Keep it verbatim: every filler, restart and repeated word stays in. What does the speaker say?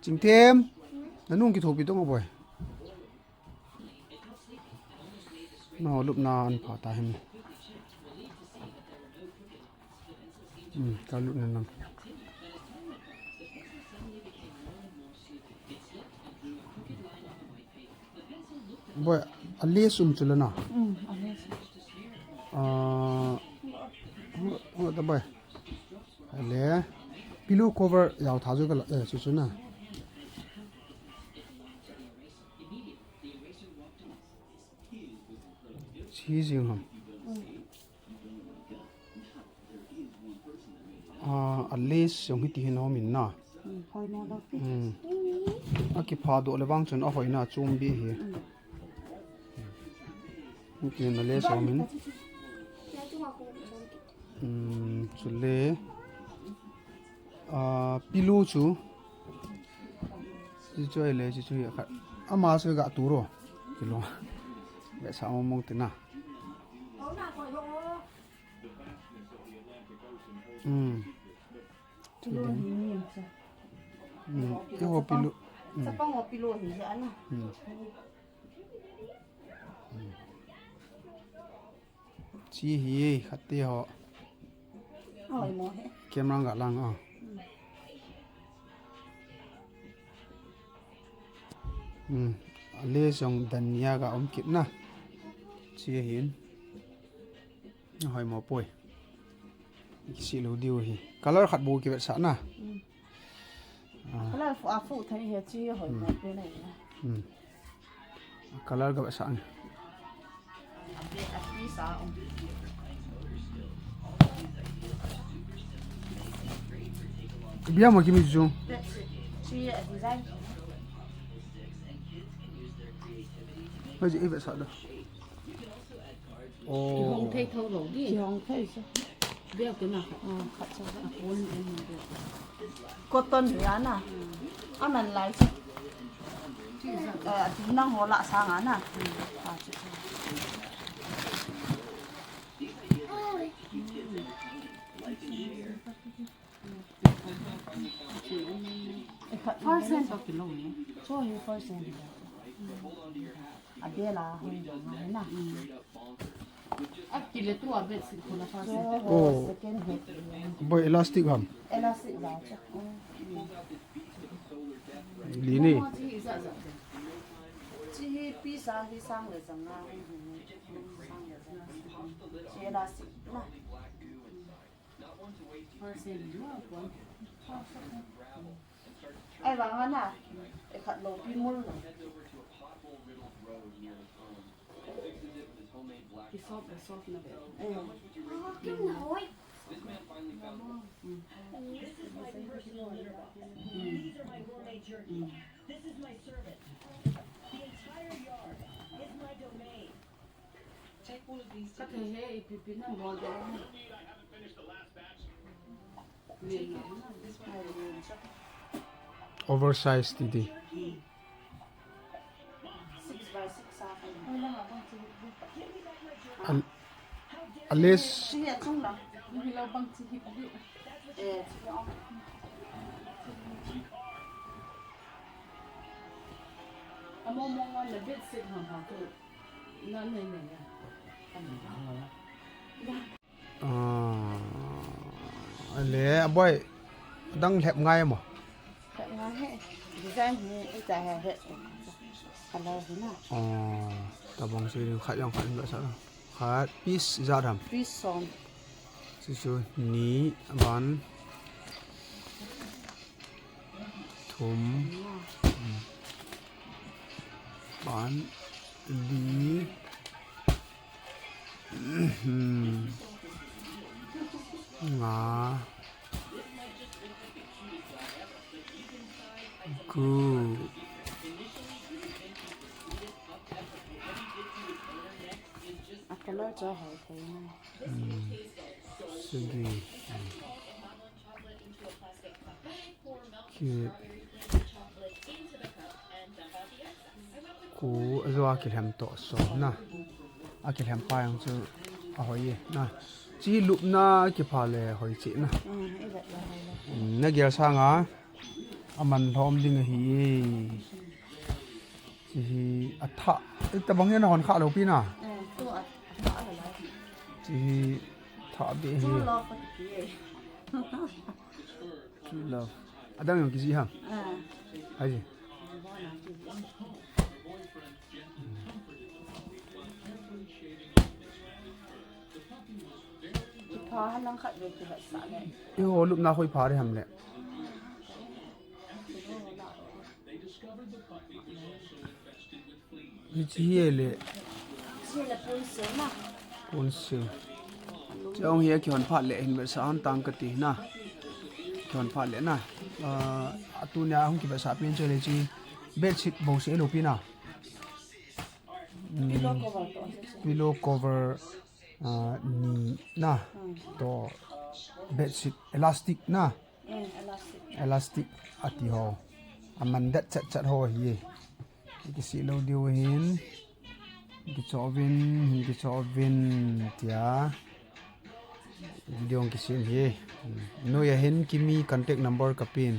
Chingthem, nanung kithopi tong a boy. No, lupna an pha ta hin. Hmm, ka lupna lang. Boy, a lace um chu la na. Hmm, a lace. Ah, ho, ho ta boy. Ale, pillow cover jao tha chu ka la, eh, chu chu na. Chi jing ham. Ah, a lace jong hiti hin a um in na. Hmm, hoi mo lo ti. Hmm. A kipha doh le vang chun a hoina chom beh hi. Hmm. Hiti hin a lace a um in. Hmm, chule, ah, pillow chu. Chi chu ahile, chi chu hi khat. Ama chu ga tu ro. Kilo. Be sa mong mong tina. Hmm. Pillow hi ni sa. Hmm. Eiho pillow. Hmm. Chapang ho pillow hi ja na. Hmm. Chi hi khat te ho. Oi mo he. Camera ga lang a. Hmm. A lace jong dan nia ga um kit na. Chi hin. Hoi mo poi. Kisi lou diu hi. Color khat bou kivetsah na. Hmm. Ah. Color fu, a fu thei hi chi hoi mo poi na. Hmm. Color kavetsah nge. Bia mo kimi chu. Chi a design. Hoi ji, ivetsah da. Oh. Kihong thei tho lo di. Kihong thei sa. Bia kina. Ah, khat sa. A pon en mo bia. Cotton hi a na. A man lai sa. Eh, a ti nang ho la sa nga na. Ah, chi. First hand. Cho hi first hand. A bel a hoi jong a na. A kile tu a bedsheet khula first hand. Oh. Second hand. Boi elastic ham? Elastic la cha. Li ni. Chi hi piece a hi sang le jang a. Sang le jang a. Chi elastic na. Ai vang ana, e khat lo pi mul lo. Kisop, kisop na be. Eh. This is my personal litter box. These are my gourmet jerky. This is my service. The entire yard is my domain. Ka thei he, ipi pi na bol de. Oversize ti di. Six by six a. Al-, Alice. Sini a chung la. Ni lo bang chi hi di. Eh, chi ong. Amo mo nga na bit sit ha ha tu. Ah, ale, a boy, adang lhep ngai mo? Lhep ngai he. Design hi, ita he, he. Color hi na. Ah, tabang si khat jong khat jong sa. Khat piece ijat ham? Piece som. Chu chu ni, aban. Thum. Aban. Li. Nga. Gu. A color chu hoi thei na. Hmm. Sagi. Hmm. Ki. Ku, ajo a kilhem toh som na. A kilhem pa jong chu ahoi e na. Chi lupna kipha le hoi cheh na. Hmm, i vet le hoi le. Hmm, na gel sanga. Aman lhom ding ahi. Hiche hi athah. Itabang hi nahon kha lou pi na. Hiche hi thah beh hi. True love. Adang jong kijih ham? Ahi. Eiho lupna khu ipha ding ham le. Hiche hi le. Ponsil. Chong hi kihon phat le hin vetsah hon tang kati na. Kihon phat le na. Atunia hung kivetsah pen chu le hiche bedsheet bouseh lou pi na. Pillow cover ni na. Toh bedsheet elastic na. Elastic ati ho. Aman det chat chat ho ahi. Kisih lou diu hin. Kichoh uvin, hin kichoh uvin tia. Video kisem hi. Noiya hin Kimi contact number kapen.